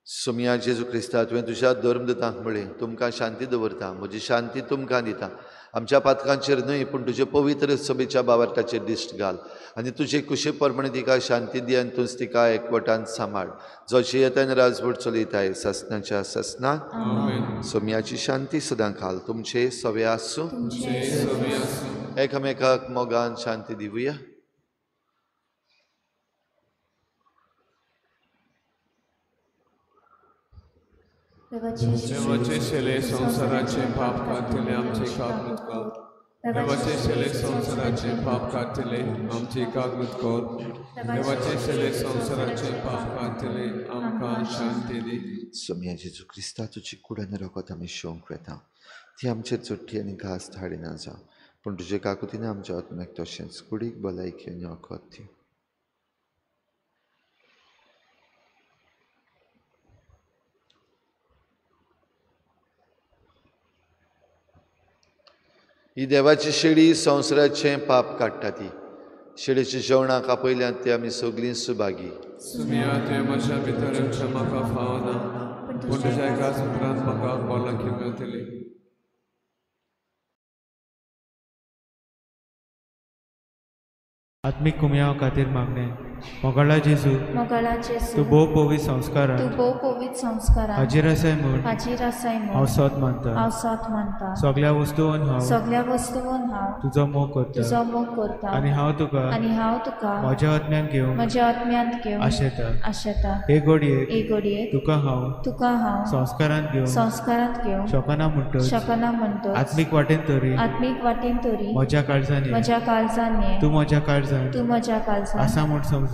सोमया जेजू क्रिस्ता, तुवें तुज्या धर्मदूतांक म्हळें, तुमकां शांती दवरता, म्हजी शांती तुमकां दिता. आमच्या पातकांचेर न्हय पूण तुजे पवित्र सभेच्या बावार्थाचेर दिश्ट घाल आनी तुजे कुशे प्रमाणे तिका शांती दी आनी तूंच तिका एकवटान सांबाळ, जो जियेतान राजवट चलयताय सासनाच्या सासना. सोमयाची शांती सदां खाल तुमचे सवे आसूं. एकामेकाक मोगान शांती दिवया. देवाचे शेले संवसाराचे पाप काडटले आमचे काकूत कर. देवाचे शेले संवसाराचे पाप काडटले आमचे काकूत कर. देवाचे शेले संवसाराचे पाप काडटले आमकां शांती दी. सोमया जेजू क्रिस्ता, तुजी कूड आनी रगत आमी शोंक वेता, ती आमचेर चोट्टी आनी घास धाडिना जावं, पूण तुजे काकुतीन आमच्या आत्म्याक तशेंच कुडीक भलायकी आनी वखद दी. ही देवाची शेळी संवसाराचें पाप काडटा. ती शेळीच्या जेवणाक आपयल्यात ती आमी सगळीं सुभागी. सुमिया, तुवें म्हज्या भितर येवचें म्हाका फावना, पूण तुज्या एका सुत्रांत म्हाका भलायकी मेळटली. आत्मीक कुमयाव खातीर मागणें. मोगाळा जेजू, तूं भोव पवित्र संस्कारांत हाजीर आसाय म्हूण हांव सोत मानता. सगळ्या वस्तून हांव तुजो मोग करता आनी हांव तुका म्हज्या आत्म्यांत घेवंक आशेता. हे घडयेक तुका हांव संस्कारांत घेवंक शकना म्हणटच आत्मीक वाटेन तरी म्हज्या काळजान ये, तूं म्हज्या काळजान आसा म्हूण समजू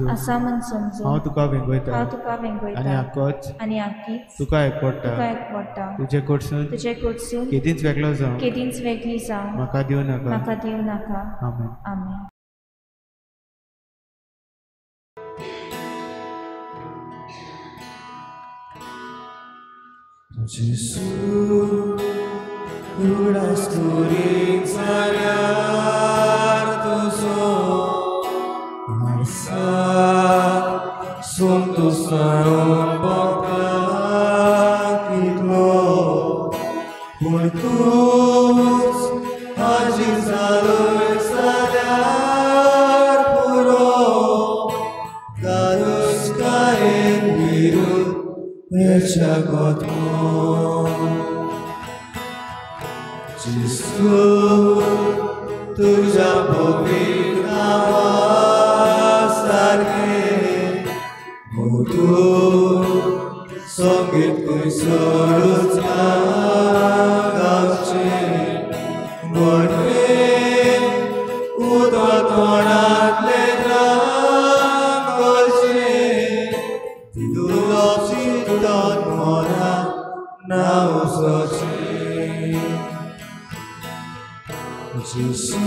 हांव तुका वेंगयता आनी आकीच तुका एकवटा. तुजे कडसून केदींच वेगळो जावं म्हाका दिवं नाका. आमेन. आमेन. जेजू उडास करीत जाल्यार तुजो सोमतो साणून भोंवता कितलो, पूण तूंच हाजीर जालोय जाल्यार पुरो. धादोसकायेन विरूद्ध हेच्या गोतमो. जेजू तुज्या पवित्र नांवा सारकें मधूर संगीत खंयसरूच गावचें, गोडवें उदक तोंडांतलें गळचें, तुजो चिंतन मनांत ना उसचें. जेजू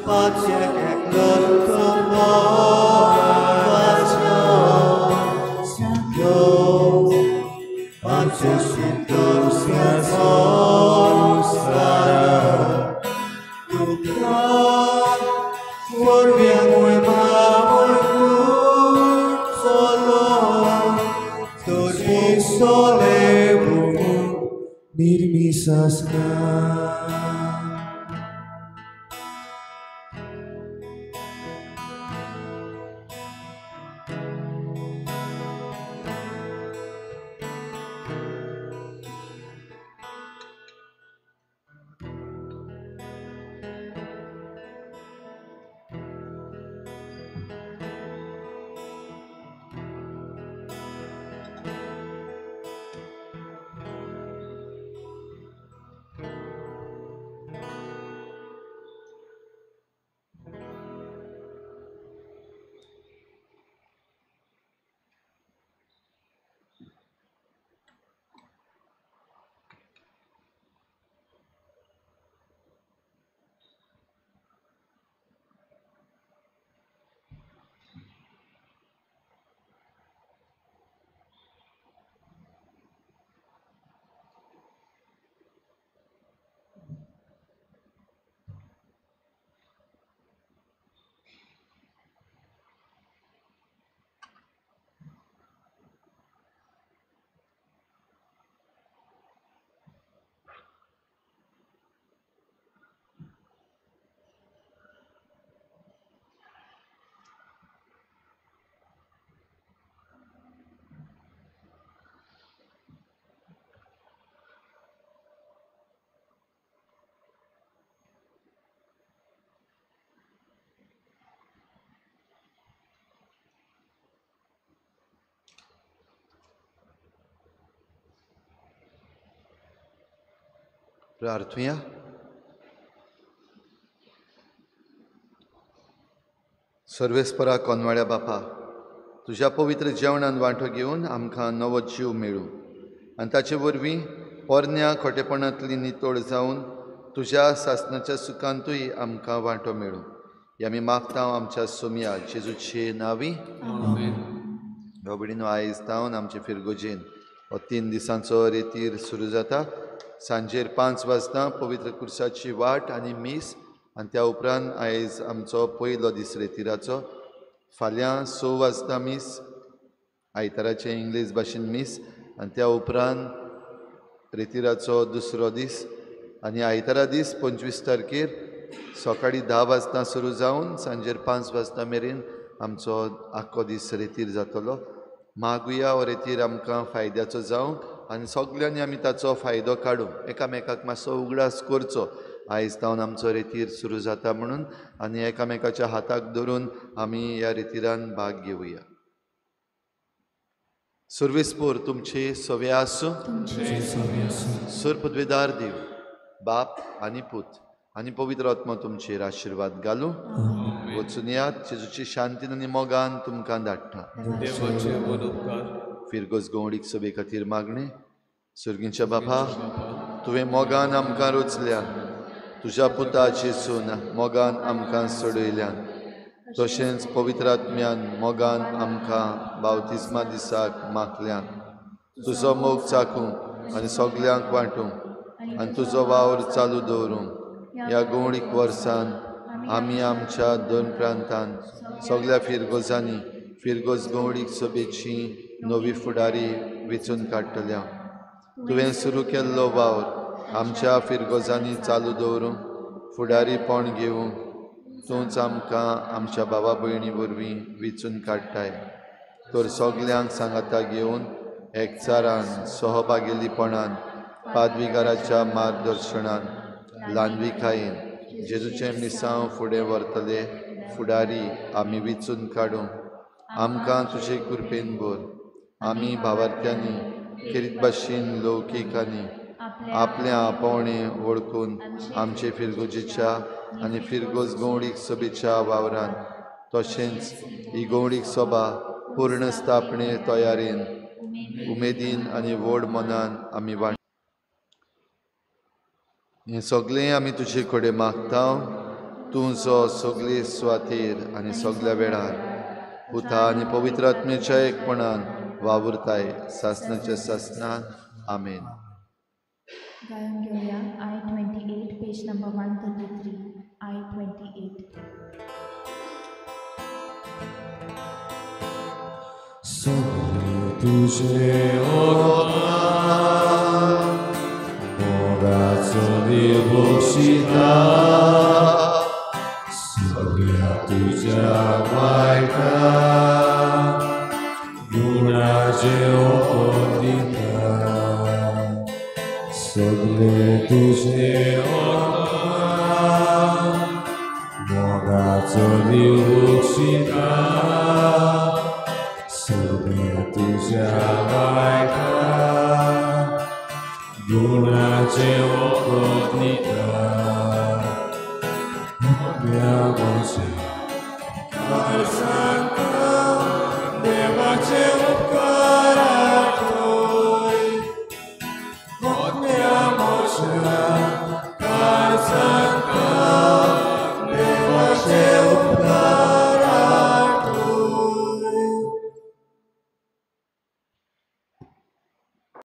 पाचशें एकलो तुका Jesus' name. प्रार्थुया। सर्वेस्परा कोनवाड्या बापा, तुज्या पवित्र जेवणान वांटो घेवन आमकां नवो जीव मेळूं आनी ताचे वरवीं पोरण्या खोटेपणांतली नितळ जावन तुज्या सासणाच्या सुखांतूय आमकां वांटो मेळूं. हे आमी मागता आमच्या सोमया जेजूचे नांवी. भाव आयज तावन आमचे फिरगोजेन हो 3 दिसांचो रेतीर सुरू जाता. सांजेर 5 वाजता पवित्र कुर्साची वाट आनी मीस, आनी त्या उपरांत आयज आमचो पयलो दीस रेतिराचो. फाल्यां 6 वाजता मीस, आयताराचें इंग्लीश भाशेन मीस, आनी त्या उपरांत रेतिराचो दुसरो दीस. आनी आयतारा दीस 25 तारखेर सकाळीं 10 वाजता सुरू जावन सांजेर 5 वाजता मेरेन आमचो आख्खो दीस रेतीर जातलो. मागुया हो रेतीर आमकां फायद्याचो जावं आनी सगल्यांनी आमी ताचो फायदो काडूं. एकामेकाक मातसो उगडास करचो आयज तावन आमचो रेतीर सुरू जाता म्हणून, आनी एकामेकाच्या हाताक धरून आमी ह्या रेतिरान भाग घेवया. सर्वेस्पोर तुमचे सवे आसूं. सर्वपदवेदार देव बाप आनी पूत आनी पवित्र आत्मा तुमचेर आशिर्वाद घालूं. वचून यात, जेजूची शांतीन आनी मोगान तुमकां धाडटा. फिरगोज गवडीक सभे खातीर मागणें. सर्गींच्या बापा, तुवें मोगान आमकां रचल्या, तुज्या पुता जेजून मोगान आमकां सोडयल्यान, तशेंच पवित्र आत्म्यान मोगान आमकां बावतिज्मा दिसाक मागल्यान. तुजो मोग चाकूंक आनी सगल्यांक वांटूंक आनी तुजो वावर चालू दवरूंक ह्या गवडीक वर्सान आमी आमच्या 2 प्रांतान सगल्या फिरगोजांनी फिरगोज गवडीक सभेची नवी फुडारी वेंचून काडटल्या. तुवें सुरू केल्लो वावर आमच्या फिरगोजांनी चालू दवरूंक फुडारीपण घेवंक तूंच आमकां आमच्या भावा भयणी वरवीं वेंचून काडटाय. तर सगल्यांक सांगाता घेवन एकचारान सहभागेलीपणान पादविगाराच्या मार्गदर्शनान ल्हानविकायेन जेजूचें मिसांव फुडें व्हरतले फुडारी आमी वेंचून काडूंक आमकां तुजे कृपेन भर. आमी भावार्थ्यांनी खेरीत भाशेन लौकिकांनी आपलें आपोवणें वळखून आमचे फिरगोजेच्या आनी फिरगोज गवडीक सभेच्या वावरान तशेंच ही गवडीक सभा पूर्ण स्थापने तयारेन उमेदीन आनी व्हड मनान आमी वांट. हें सगळें आमी तुजे कडेन मागता, तूं जो सगळे सुवातेर आनी सगल्या वेळार पुता आनी पवित्र आत्म्याच्या एकपणान वावुरताय सासणाच्या सासणान. आमेन. गायन घेवया I-28 page number 133. I-28. सगळें तुजें मोगान देव बक्षिता सगळ्या तुज्या वायटा गुणाचें वखद दिता सगळे तुजे मोगाचो देव बक्षिता सगळ्या तुज्या वायटा गुणाचें वखद दिता आत्म्या म्हज्या कांय सांगता देवाचे उपकार आठय आत्म्या म्हज्या कांय सांगता